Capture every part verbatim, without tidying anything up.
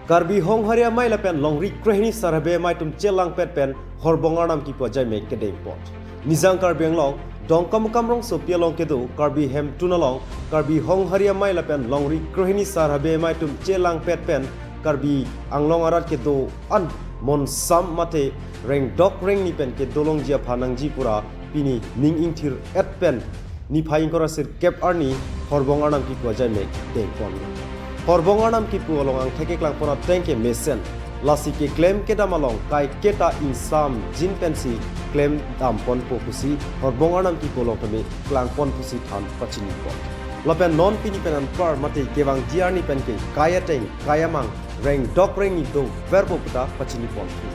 Karbi Honghari Amei lapen Longri Krehini Sar Habe Amei atum chelangpet pen Horbong Arnam kipu ajaimek kedengpon. Nijang Karbi Anglong, Dongkamukam rongsopi along kedo Karbi Hemtun along Karbi Honghari Amei lapen Longri Krehini Sar Habe Amei atum chelangpet pen Karbi Anglong arat kedo-an monsam mate rengdok rengni pen kedolongji aphan nangji pura pini ning ingthir-et pen niphai ingkoi ra sirkep arni Horbong Arnam kipu ajaimek dengpon. Horbong Arnam kipu along angthek keklangpon ateng ke mesen, lasi keklem kedam along kaiketa ingsamjin pensi klemdamponpo pusi Horbong Arnam kipu along tame klangpon pusi than pachinipon. Lapen non pini pen anpar mate kevangji arni pen ke kai ateng kai amang rengdok rengni doverpo puta pachinipon thu.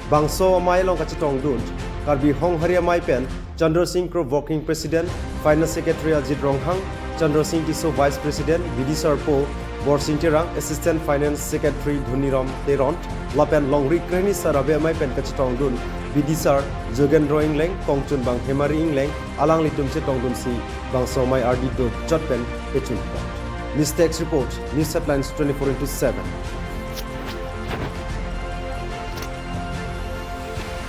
Bangso amei along kachetongdun Karbi Honghari Amei pen Chandra Singh Kro, Working President, Finance Secretary Ajit Ronghang, Chandra Singh Tisso, Vice President, Bidisar Po Borsing Terang, Assistant Finance Secretary Dhoniram Teron, lapen Longri Krehini Sar Habe Amei pen kachetongdun Bidisar Jogendro Ingleng, kongchunbang Hemari Ingleng, alanglitum chetongdunsi bangso amei ardi dojot pen kechunpon. News Desk Report, News Headlines twenty-four into seven.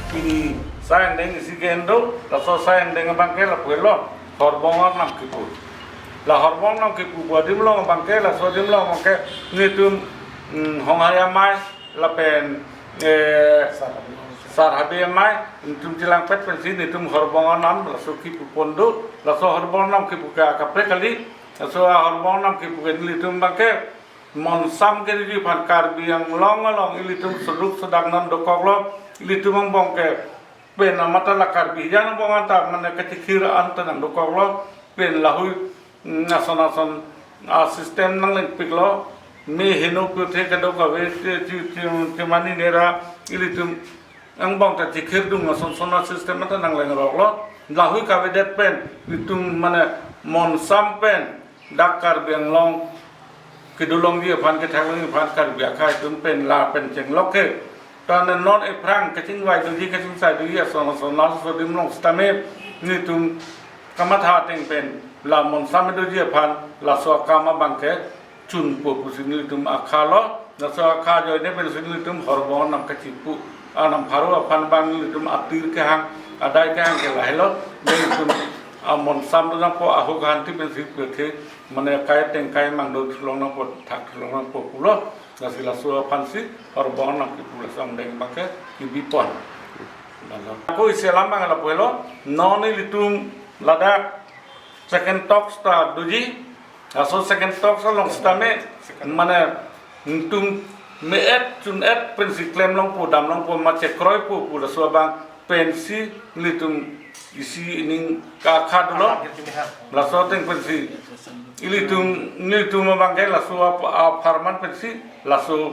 Pini sai angdeng isi ke-en do, laso sai angdeng abang ke lapu-elo, Horbong Arnam kipu. La Horbong Arnam kipu pu adim along abang ke, laso adim along abang ke, nelitum, mm, Honghari Amei, lapen, eh, Sar Habe Amei, nelitum chelangpet pensi nelitum Horbong Arnam, laso kipupon do, laso Horbong Arnam kipu ke kaprek kali, laso a Horbong Arnam kipu ke nelitum abang ke, monsam kedoji aphan Karbi Anglong along ilitum soduk sodak non dokoklo, ilitum angbong ke pen amata la Karbi jan angbong anta mane kachikhir anta nang dokoklo, pen lahui, mm, ason ason a system nanglengpiklo, me heno pirthe kedok kave che-, che-, che-, chemani nera ilitum angbong ta chikhirdung ason ason a system anta nanglengroklo, lahui kavedet pen ilitum mane monsam pen dak Karbi Anglong kedolongji aphan, kethaklongji aphan Karbi akhei atum pen lapen chenglok ke. Tane non ephrang kachingvai doji, kachingsai doji ason ason laso adim along sitame nelitum kamatha ateng pen la monsam doji aphan laso akam abang ke chunpo pusi nelitum akha lo. Laso akha ajoine pensi nelitum Horbong Arnam kachipu. Arnam pharo aphan abang nelitum atir kehang, adai kehang ke lahelo. Nelitum amonsam do nangpo, ahok ahanti pensi pirthe mane kai ateng kai amang do thulong nangpo, thak thulong nangpo pulo. Lasi laso aphansi Horbong Arnam kipu laso angdeng abang ke kibipon. Laso. Ako isi alam abang lapu-elo, non ilitum ladak second talks ta doji, laso second talks along sitame, mane, nelitum me-et, chun-et pensi klemlongpo, damlongpo, ma chekroipo pu laso abang pensi nelitum isi ining kakha dolo. Laso ateng pensi ilitum, nelitum abang ke laso ap-, apharman pensi laso,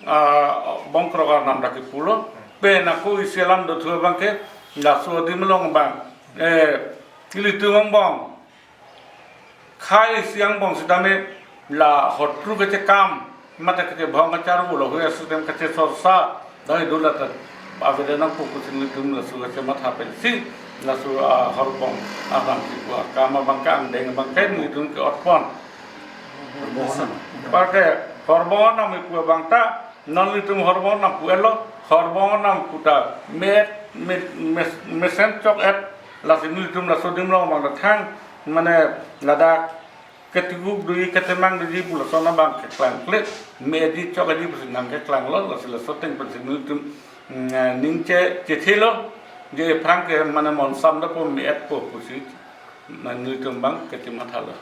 ah, Bongkrok Arnam dak kipulo. Pen ako isi alam dothu abang ke laso adim along abang, eh, ilitum angbong khei isi angbong sitame la hotru kachekam, mate kachebhong kacharvo, lahui a-system kachesorsa, dai dola ta avedet nangpo pusi nelitum laso kachematha pensi, laso, ah, Horbong Arnam kipu akam abang ke angdeng abang ke nelitum ke-otpon. Anparke Horbong Arnam kipu abang ta, non nelitum Horbong Arnam pu-etlo, Horbong Arnam pu ta me-et, me-, mes-, mesen chok-et, lasi nelitum laso adim along abang ta thang, mane ladak ketiguk doji, ketemang doji pu lason abang keklangkle, me-etji chok-etji pusi nangkeklanglo, lasi laso ateng pensi nelitum, mm, ning che-, chethelo, je ephrang ke mane monsam dopo me-etpo pusi, mane nelitum abang kachemathalo.